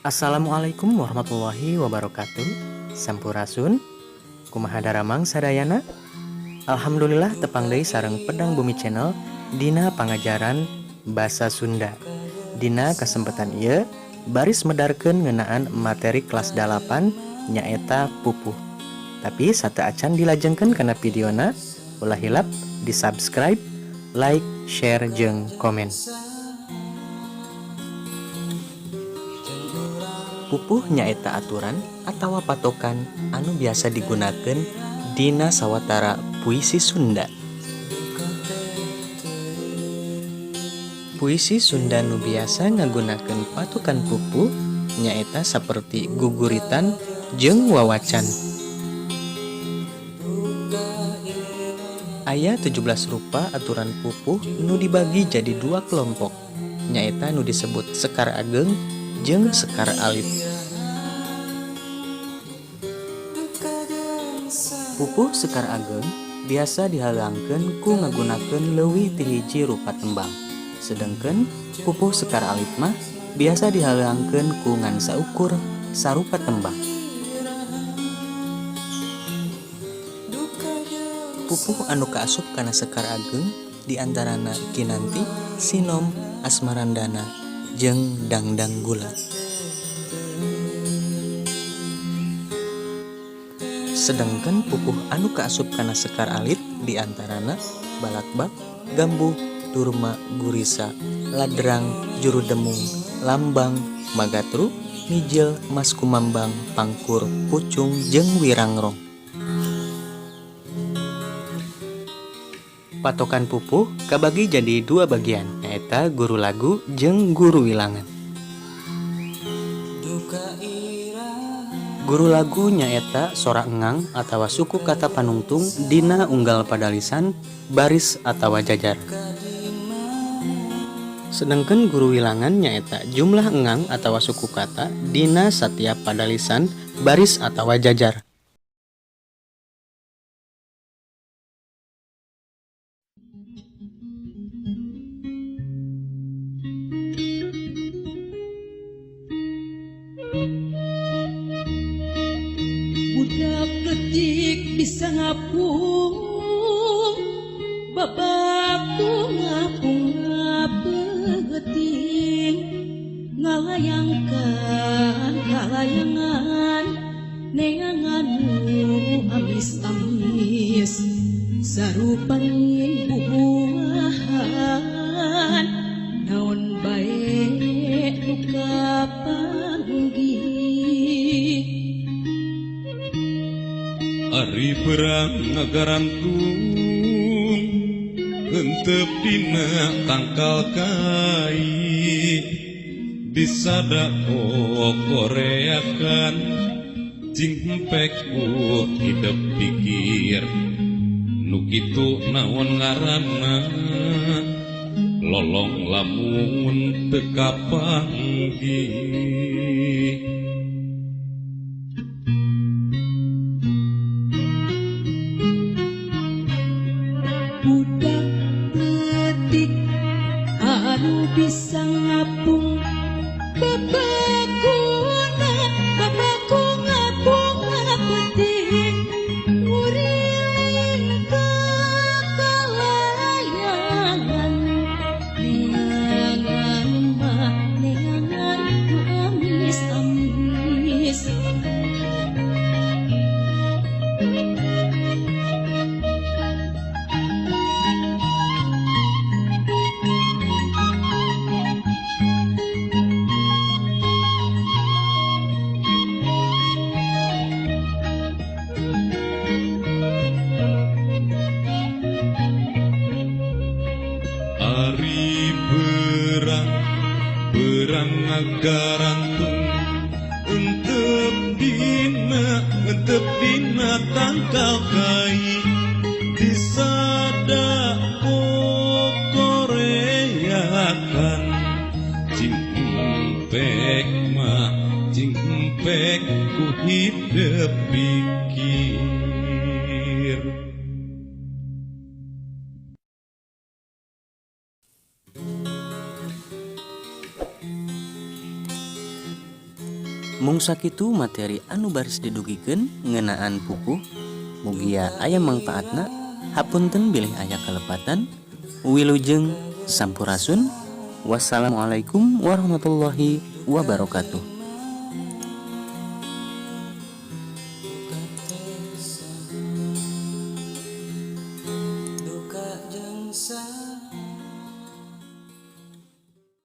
Assalamualaikum warahmatullahi wabarakatuh. Sampurasun. Kumaha daramang sadayana? Alhamdulillah, tepang deui sareng Pedang Bumi Channel dina pangajaran Basa Sunda. Dina kesempatan ieu baris medarkeun ngeunaan materi kelas 8, nyaeta pupuh. Tapi sateuacan dilajengkeun kana videona, ulah hilap di subscribe, like, share, jeung komen. Pupuh nyaeta aturan atawa patokan anu biasa digunakeun dina sawatara puisi Sunda. Puisi Sunda nu biasa ngagunakeun patokan pupuh nyaeta saperti guguritan jeung wawacan. Aya 17 rupa aturan pupuh nu dibagi jadi dua kelompok, nyaeta nu disebut sekar ageng jeung sekar alit. Pupuh sekar ageng biasa dihalangkeun ku ngagunakeun leuwih ti hiji rupa tembang. Sedengkeun pupuh sekar alit mah biasa dihalangkeun ku ngan saukur sarupa tembang. Pupuh anu kaasup kana sekar ageng diantarana Kinanti, Sinom, Asmarandana, jeung Dangdang Gula. Sedengkeun pupuh anu kaasup kana sekar alit diantarana Balakbak, Gambuh, Durma, Gurisa, Ladrang, Juru Demung, Lambang, Magatru, Mijil, Maskumambang, Pangkur, Pucung, jeung Wirangrong. Patokan pupuh kabagi jadi dua bagian, nyaeta guru lagu jeung guru wilangan. Guru lagu nyaeta sora engang atawa suku kata panungtung dina unggal padalisan, baris atawa jajar. Sedengkeun guru wilangan nyaeta jumlah engang atawa suku kata dina satiap padalisan, baris atawa jajar. Budak leutik bisa ngapung, bapakku ngapung ngapeuting, ngalayangkan kalayangan, neangan nu amis-amis, sarupaning bubuahan, naon bae nu kapanggih. Ari beurang ngagarantung, hentep dina tangkal kai, disada kokoreakan, cing empek ku hidep pikir, nu kitu naon ngaranna, lolong lamun teu kapanggih. Budak leutik anu bisa ngapung, bapakuna bapakku ngapung ngapeuting, nguriling ka kalayangan, neangan mah neangan nu amis-amis. Ari beurang beurang ngagarantung, entep dina tangkal kai, disada kokoreakan, cing empek mah cing empek ku hidep pikir. Mung sakitu materi anu baris didugikeun ngeunaan pupuh, mugia aya mangpaatna. Hapunten bilih aya kalepatan. Wilujeng sampurasun. Wassalamualaikum warahmatullahi wabarakatuh.